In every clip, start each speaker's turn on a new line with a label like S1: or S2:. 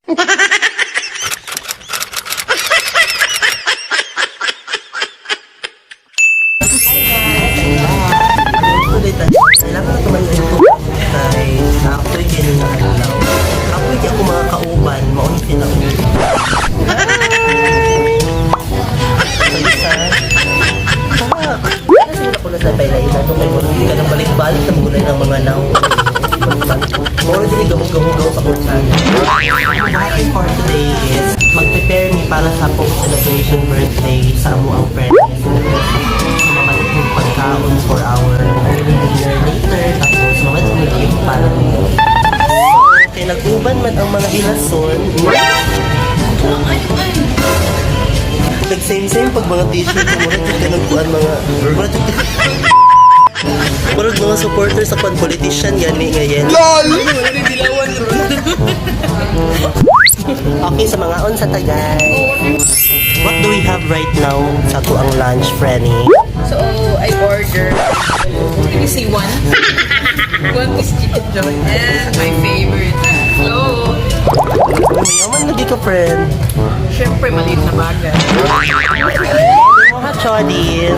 S1: Tuloy tayo. Kailangan na tumayo ito kay ako'y ganun na adlaw. Ako'y di ako mga kauban, mauni sila. Isa. Fuck! Kasi ko na sa baylay na ito kay Murag ka nang balik-balik na muna ng mga naw. Mura din gamog-gamog sa kutsana. Ang for today is mag-prepare mi para sa post-celebration birthday sa amo ang friends. So, mamalit yung pagkaon for our dinner later. Tapos, mamalit yung gift para mo. So, kay nag-uban man ang mga ilason. Nag-same-same pag mga t-shirt. Murag yung kanagkuan mga... Murag mga supporters sa pan politician gani ngayon.
S2: Wala ni dilawan ron.
S1: Okay, sa mga on sa tagay. What do we have right now sa to ang lunch, Frenny?
S2: So, I order. Can you see one? One piece chicken joy. And my favorite. So,
S1: Mayaman lagi ka, friend.
S2: Syempre, maliit na bagay.
S1: Mga chodi.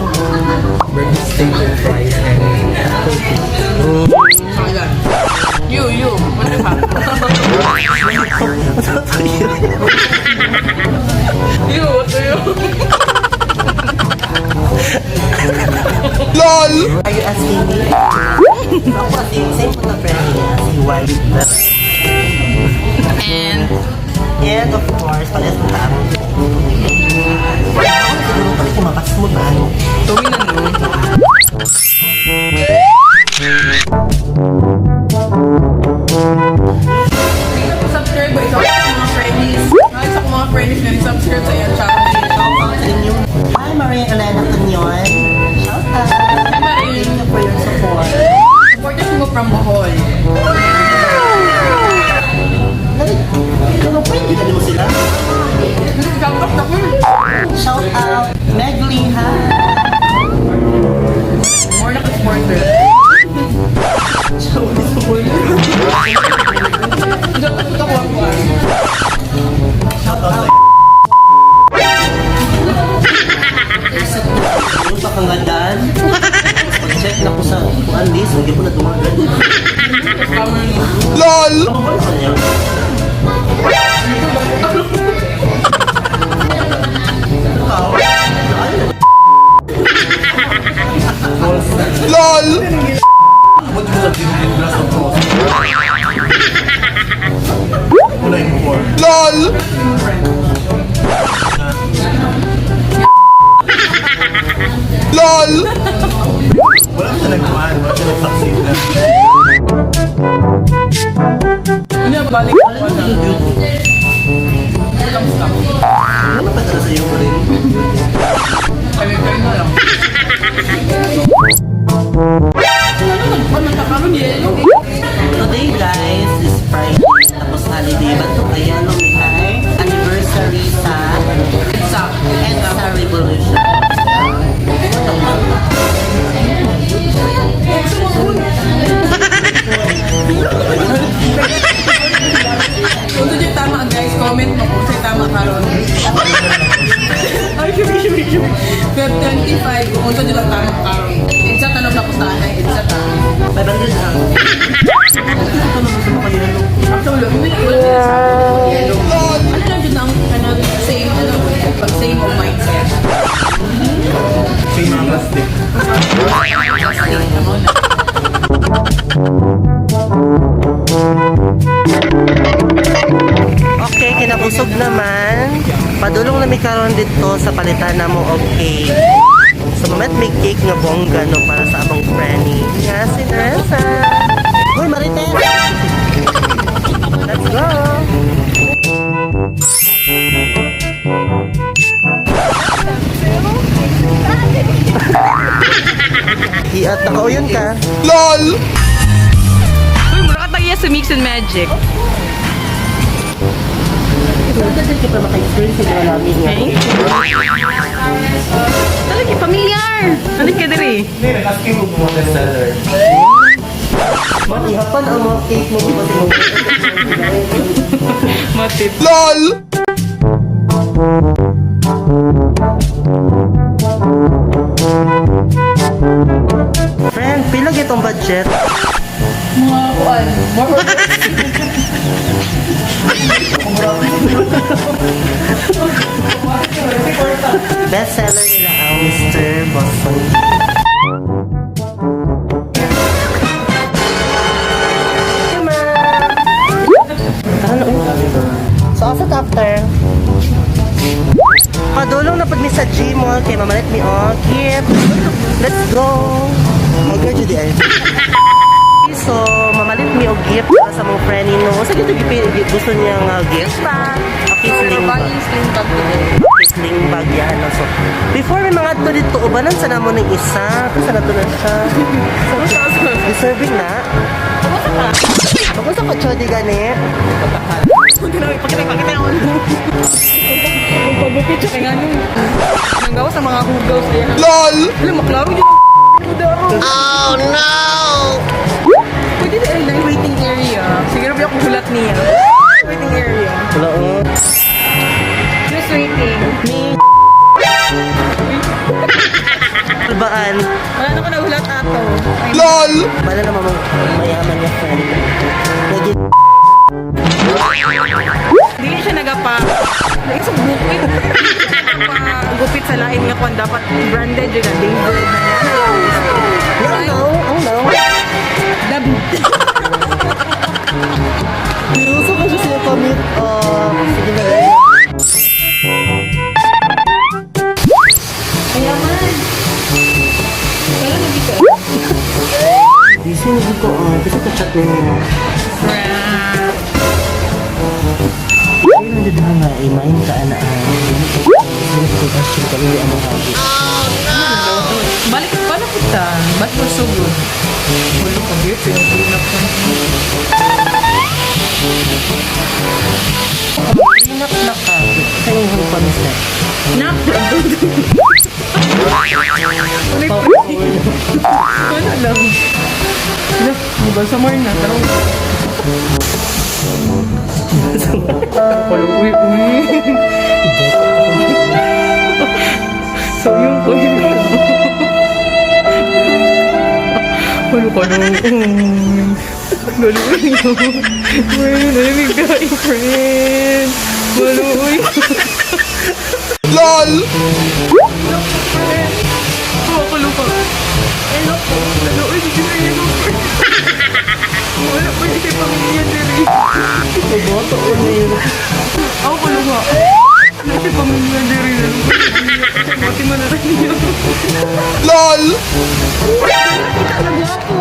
S3: Burger steak and fries and coffee.
S2: Ayan. You. What do you have? You, what do you?
S1: Are you asking me? Ako, same, same po na Frenny. Si Juan.
S2: And,
S1: And of course, parehas na tao. Siguro pala kumakas mo ba?
S2: tuwi na no. Hindi na subscribe ba? Isa ko sa mga friends. Isa ko mga friends na subscribe sa iyong channel.
S1: Shout out sa inyo. Hi, Maria Elena Canyon. Shout out.
S2: Hi, Marie.
S1: Thank you for your support.
S2: Supporters mo from Bohol.
S1: Ano, pwede ka mo sila?
S2: Shout out na ko.
S1: Shout out, Megly, ha?
S2: More na ka-supporter.
S1: Shout out support.
S2: Hindi ako ako.
S1: Shout out. Yung sa kangadan, pag-check na ko sa kuan list, hindi ko na dumagan.
S3: LOL!
S1: Ano ba sa niya? Ikaw?
S3: LOL! What do you have in glass of sauce? Wala yung four. LOL! LOL! Wala siya nagkuhan, wala siya nag-succeed na.
S2: Ano balik ko na. Walang stop.
S1: Ano pa talaga sa iyo rin?
S2: Kami kayo na lang. Ano nagpan karon yellow.
S1: Today guys is Friday, tapos holiday. Ba't ito kaya nung ay anniversary sa
S2: Sa
S1: EDSA Revolution.
S2: Kung doon yung tama guys, comment mo kung sa'yo tama karon. Ay, sure, sure, sure. Feb 25, kung saan yung tama karon. It's a tanong na pustahan, it's a tama.
S1: 500 lang. Ito na gusto mo kayo.
S2: Actually, hindi na wala na sa yellow. Ano lang yun ang ano, same, ano, pag same of mindset.
S3: Same mga plastic.
S2: Ano na.
S1: Okay, kinabusog naman. Padulong na mi karon dito sa palitan na mo og cake. So mamaya may cake nga bongga no para sa among friendly. Nga si Nasa. Hoy Marites. Let's go. Iat nakauyon ka.
S3: LOL!
S2: Uy, mura ka tayo sa Mix and Magic.
S1: Kasi ka pa maka-experience sa mga namin nga.
S2: Talaga, familiar! Ano ka diri?
S3: Hindi, nag-asking mo mga bestseller.
S1: Man, ihapan ang mga cake mo kasi mo.
S2: Mat
S3: LOL!
S1: Friend, pila gitong budget?
S2: Mga kuan. More or less.
S1: Best seller nila ang Mr. Boston. Tara na, uy. So, asa ta after? Padulong na pud mi sa Gmall kay mamalit mi og gift. Let's go! Mag-girl jud ay. So, mamalit mi og gift para sa mong friend nino. Sa gito gusto niya nga gift?
S2: Bag.
S1: Okay, sling
S2: We're
S1: bag.
S2: buying sling bag today.
S1: Sling bag yan. No? So, before may mga to dito, ubanan sa namo ng isa. Kasi na to na siya. Deserving na.
S2: Kamusta ka?
S1: Kamusta ka, Chody, gani?
S2: Pakita, pakita yung Ang pagupit siya kay nga nanggawa sa mga hugaw siya.
S3: LOL!
S2: Alam, maklaro yun. Oh no! Pwede na lang waiting area. Siguro ba akong hulat niya? Waiting area.
S1: Wala, oh.
S2: Just waiting.
S1: Baan?
S2: Wala na ko nahulat ato. Ay,
S3: LOL!
S1: Bala naman mong mayaman niya, friend. Naging
S2: Dili siya nagapa. It's a gupit. Dili siya nagapa gupit sa lain nga kung dapat branded yun na David.
S1: No, no, oh no.
S2: David.
S1: Pinuso ko siya siya commit. Oh, sige na.
S2: Mayaman. Wala na dito.
S1: Busy na ko, oh. Kasi ka-chat niya.
S2: Crap.
S1: Ay, nandito nga, imain ka, ana. Sige, ko kami ang mga
S2: Balik, paano kita? Ba't mo so good? Wala ka, babe. Pinagpinap ka.
S1: Prenup na ka. Sa iyong pamisa.
S2: Nak! Ano lang? Ala, di ba? Samar na. Tara. Uy, uy. So, yung ko yun. Ano ka nung? Galuin ko. Friend, alamig ka, friend. Galuin.
S3: LOL!
S2: Kumakulo ka. Hello po. Hello, uy, hindi na yun. Wala pa hindi kay pamilya diri. Ako kaluha. Wala kay pamilya diri. Mati man na rin niya.
S3: LOL!
S2: Kita na gwapo.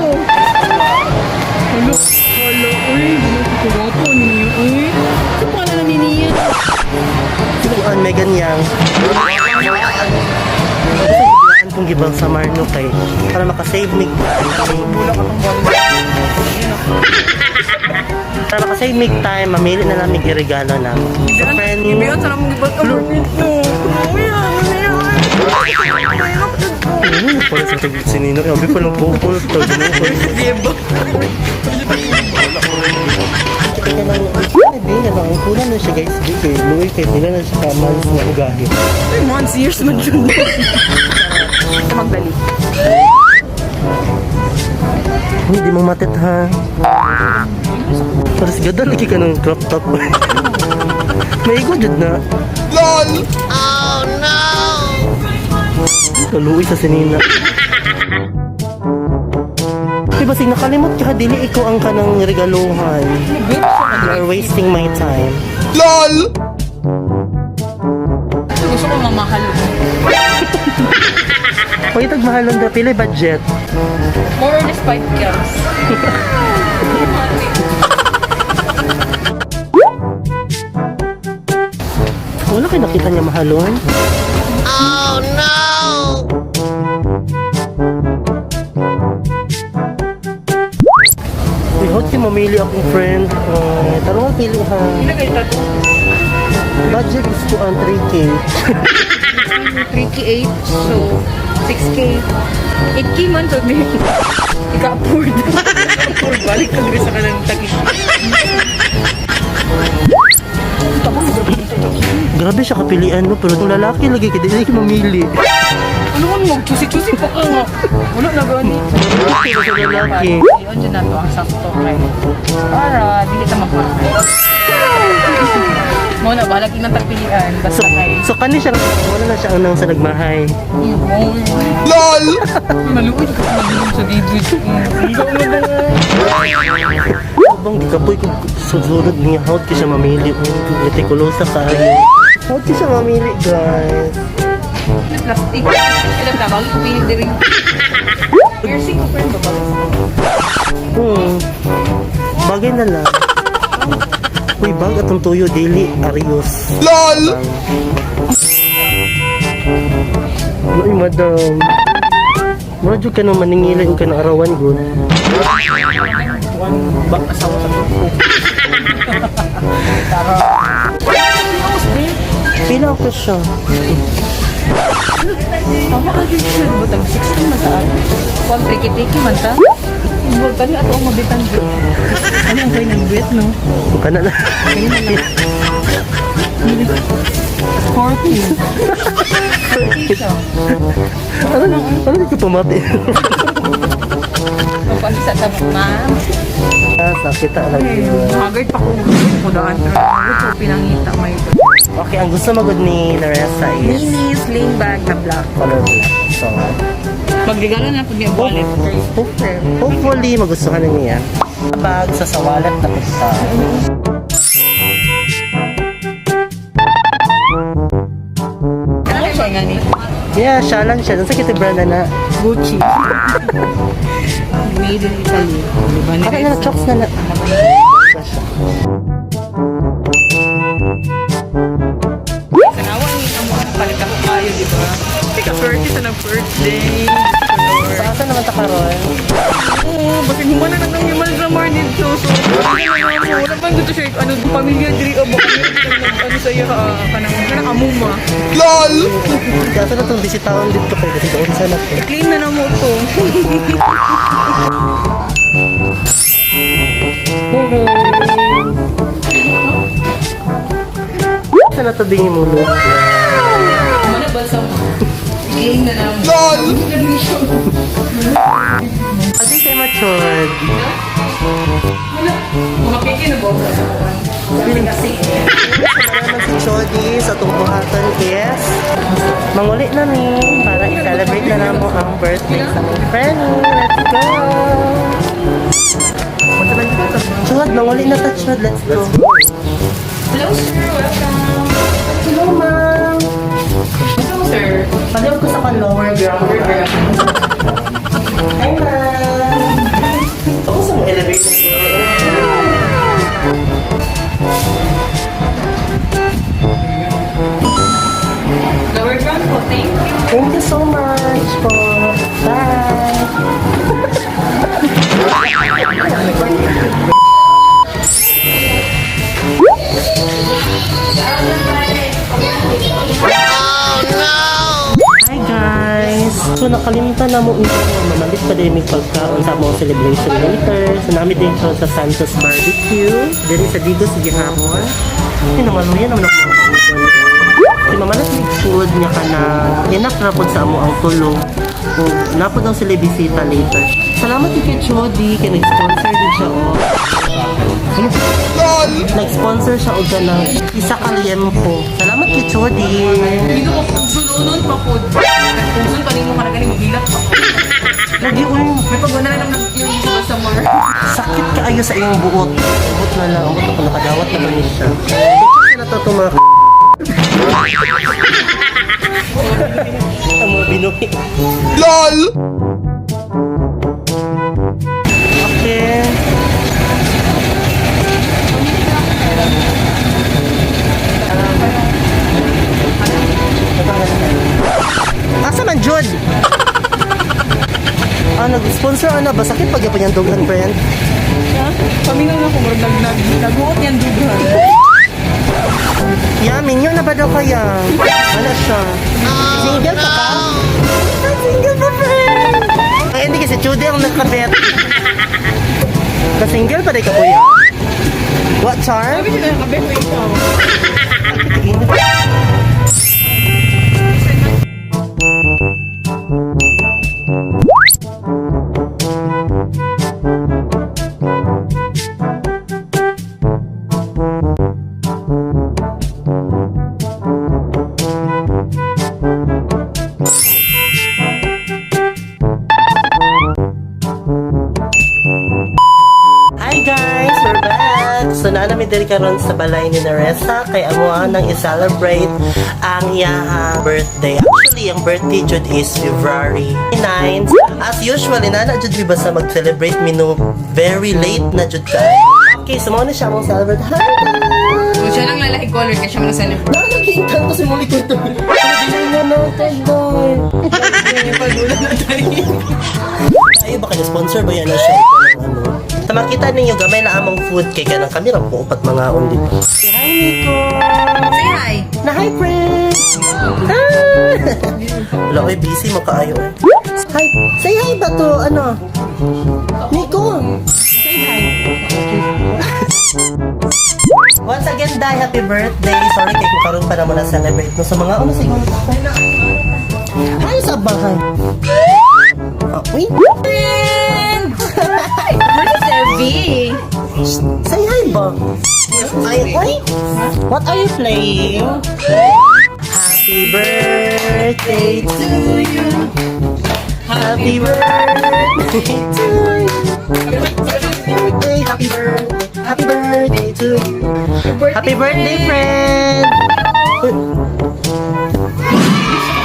S2: Hello. Hello, uy. Hindi na gwapo niyo, uy. Sa pangalan na niya.
S1: Kuan, Megan Yang. Kasi kong gibang sa Marno kay para makasave mig para makasave mig time, mamili na lang mig irigalo na. So, friend,
S2: Ibiyon sa namong gibang apartment no. Uy, ano yan?
S1: ano pala sa taglit si Nino? Abi pa lang pupul,
S2: Diba?
S1: Teka lang, ay, di na lang, kulang na siya guys, di kay Louie, kay pila na siya ka months na ugahi.
S2: Ay, months, years man yun. Magdali.
S1: Uy, di mo matit ha. Pero siguro lagi ka ng crop top. May igo jud na.
S3: LOL!
S1: Kaluoy sa sinina. Di ba, sig nakalimot ka, dili ikaw ang kanang regaluhan. You are wasting my time.
S3: LOL!
S2: Gusto ko mamahal.
S1: Pagitag mahalon ka, pila budget.
S2: More or less 5 grams.
S1: Wala kayo nakita niya mahalon?
S3: Oh no!
S1: Uy, hot si mamili akong friend. Oh, tarong pili ha.
S2: Ilagay tato.
S1: Budget is ko ang 3K.
S2: 3K8, so 6K. 8K man to me. Ika-afford. Afford. Balik ka diri sa kanang tagi.
S1: Grabe siya kapilian mo, pero kung lalaki lagi ka, dili ka mamili.
S2: Ano man mo? Chusi-chusi pa ka nga. Wala na gani.
S1: Pero sa lalaki.
S2: Yun dyan na to ang sakto kay. Para dili ta mapatay. Mo na balag inang tagpilian basta kay.
S1: So kani siya, wala na siya unang sa nagmahay.
S2: LOL. Maluoy ka sa David.
S1: Bang di kapoy kung susunod niya, how ka siya mamili? Metikulosa ka. How ka siya mamili, guys?
S2: Plastic. Alam na bago ko pinig diri. Piercing ko friend ba?
S1: Bagay na lang. Uy, bag atong tuyo dili Arios. LOL. Uy, madam. Mura jud ka nang maningilay og kanang arawan gud.
S2: Ba asawa sa ko.
S1: Pila ko siya.
S2: Tama ka gyud siya butang 16 man sa ato. Kung triki-triki man ta. Huwag ka ato ang mabitan bro. Ano ang kayo nag-bet no?
S1: Kana na.
S2: 40. 40 siya.
S1: Ano ano ka pamati?
S2: Pag sa tabok, ma'am.
S1: Ah, sakit ta lagi.
S2: Hagard pa ko. Ko daan. Pero ko pinangita may
S1: Okay, ang gusto magud ni Naresa is
S2: mini sling bag na black.
S1: color black. So,
S2: Magregalo na po niya wallet.
S1: hopefully magustuhan na niya. Bag sa wallet na kita.
S2: Ano siya nga ni?
S1: Yeah, siya lang siya. Nasa kita brand na na.
S2: Gucci. Made in Italy. Diba?
S1: Kaya na, chokes na na.
S2: Tanawa ni amo ang palit ako kayo, di ba? Teka, 30 sa nag-birthday.
S1: So, asa naman ta karon?
S2: Oo, basta humana na nang himal sa mar dito. So, wala pang gusto siya, ano, pamilya diri o baka meron kang nag- ano sa iya, kanang, kanang amuma.
S1: Kaya na itong bisitaon dito kay kasi doon sa na to.
S2: I-claim na na mo to.
S1: Asa na to bingi mo lo?
S2: Humana ba sa I-claim na na mo.
S1: Ate kay matured.
S2: Wala. Kumakiki na ba ako sa kuwan? Sabi kasi.
S1: Salamat si Chody sa itong buhatan is manguli na mi para i-celebrate na namo ang birthday sa mga friend. Let's go! Chod, manguli na ta, Chod. Let's go.
S2: Hello, sir. Welcome.
S1: Hello, ma'am.
S2: Hello, sir.
S1: Paliw ko sa lower ground. Hi, ma'am. Ako sa mga elevator.
S2: Lower ground po. Thank you.
S1: Thank you so much po. Bye. Hi guys! So nakalimutan na mo ito mamalit pa din may pagkaon sa mga celebration later. So namin din siya sa Santos Barbecue. Diri sa Digos gihapon. Ay namaluyan naman ako mga kauban. Kay mamalit may food niya ka na enough ra pod sa amo ang tulong. O napod ang sila bisita later. Salamat kay Chody kay nag-sponsor din siya oh. Nag-sponsor siya og kanang isa ka liempo. Salamat kay Chody.
S2: Dito ko, pugsulonon pa po. Pugsun pa nimo ka na ganing maghilak pa po.
S1: Lagi uy,
S2: May pag na lang nag-yung sa more.
S1: sakit kaayo sa iyong buot. Buot na lang, buot ako nakadawat naman ni siya. Picture na to itong mga ang mga binuhi.
S3: LOL!
S1: Okay. Asa man Jud? Ah, nag-sponsor ana ba? Sakit pag yapon yung dughan, friend.
S2: Ha? Pamingaw na ko, murag nag nag naguot yan dughan.
S1: Yeah, minyo na ba daw kaya? Ano siya? Single pa ka? Ah, single pa, friend! Ay, hindi kasi Judy ang nakabet. Ka-single pa rin ka, kuya. What, Char?
S2: Sabi siya na, kabet ikaw.
S1: Hi guys! We're back! So naa nami diri karon sa balay ni Neresa kay amo nang i-celebrate ang iyahang birthday. Actually, ang birthday jud is February 9. As usual, inana jud mi basta mag-celebrate mi no very late na jud ka. Okay, so mao na siya among celebrate. Hi guys!
S2: So, siya lang lalaki color kasi siya mga celebrate.
S1: Nakakita ko si Molly ko ito. Hindi na natin, boy.
S2: Pagulan na tayo.
S1: Ay, baka na-sponsor ba yan na siya ito ng ano? Ta makita ninyo gamay na among food kay kanang kami ra po upat mga on dito. Say hi, Nico.
S2: Say hi.
S1: Na hi, friend. Ah! Wala, oy, busy mo kaayo. Oy. Hi. Say hi ba to ano? Nico.
S2: Say hi.
S1: Once again, Dai, happy birthday. Sorry kay kung karon pa naman na celebrate no sa mga ano siguro. Hi sa bahay. Oh, wait.
S2: Friend! Where's Evie?
S1: Say hi ba? Ay, oy! What are you playing? Happy birthday to you. Happy birthday to you. Birthday, happy birthday, happy birthday to you. Happy birthday, friend!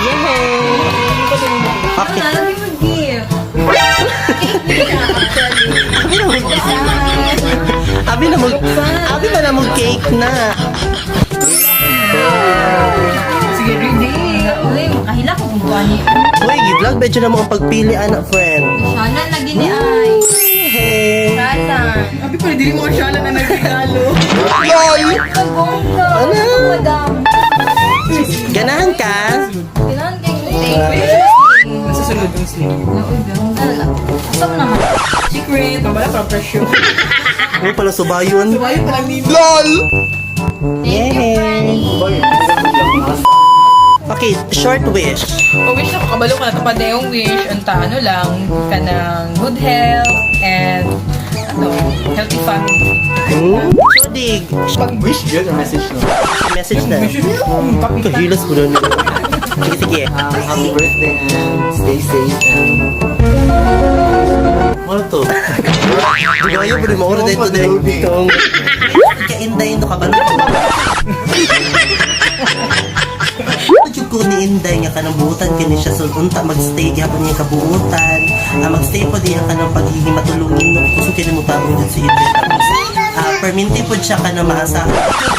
S1: Yay! Okay.
S4: Ano mo gift?
S1: Abi na mag Abi na mo cake na.
S2: Sige, ready.
S4: Uy, makahila ko kung kuha niya.
S1: Uy, gi-vlog medyo na mo ang pagpili anak friend.
S4: Siya na lagi ni ay.
S1: Hey.
S4: Kasan.
S2: Abi pala, dili mo siya na nagregalo.
S1: LOL!
S4: Pagongga.
S1: Ano?
S4: Madam.
S1: Ganahan ka?
S4: Kailangan kay thank you.
S2: Nasusunod yung sleep.
S4: Asam naman.
S2: Secret. Wala pa pressure.
S1: Uy, pala subayon.
S2: Sumayo pa lang nino.
S1: LOL!
S4: Thank you, Franny.
S1: Okay, short wish.
S2: O wish na kabalo ka na tupad na yung wish. Unta ano lang, kanang good health and ano, healthy family.
S1: Chudig.
S3: Wish yun or message no?
S1: Message na. Kahilas ko na. Sige, sige.
S3: Happy birthday and stay safe and... Ano to?
S1: Bugayo, pero maura dito dito. Ka-inday no kabalo. Jud ko ni Inday nga kanang buutan kini siya so unta magstay gihapon niya kabuutan, magstay po diha kanang pagiging matulungin no kusog kini mo taong jud si Inday tapos perminti pod siya kanang maasahan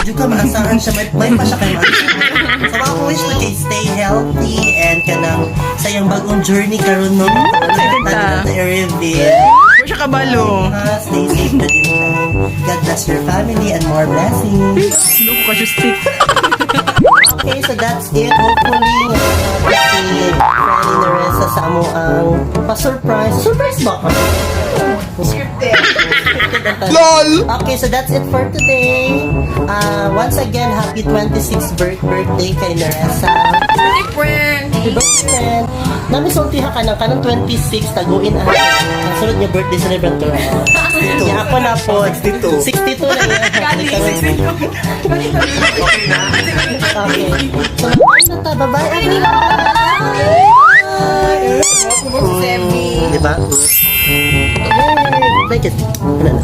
S1: jud ka maasahan siya may pa siya kay maasahan. So ako wish ko kay stay healthy and kanang sa iyang bagong journey karon no
S2: ta.
S1: na i-reveal.
S2: Wala siya kabalo.
S1: Stay safe jud Inday. God bless your family and more blessings.
S2: Loko ka siya stick.
S1: Okay, so that's it. Hopefully, si Franny Neresa sa amo ang pa-surprise. Surprise ba?
S2: Scripted.
S1: LOL! Okay, so that's it for today. Once again, happy 26th birthday kay Neresa.
S2: Birthday friend.
S1: Happy birthday, friend. Nami sultiha ka ng kanang 26, taguin ang ang sunod niya birthday celebrant ko. Ya, ako na po.
S3: 62.
S1: 62 na yan.
S2: Kali, 62.
S1: Okay. So, bye na ta. Bye-bye, everyone. Bye!
S2: Semi.
S1: Diba? Yay! Like it. Ano na?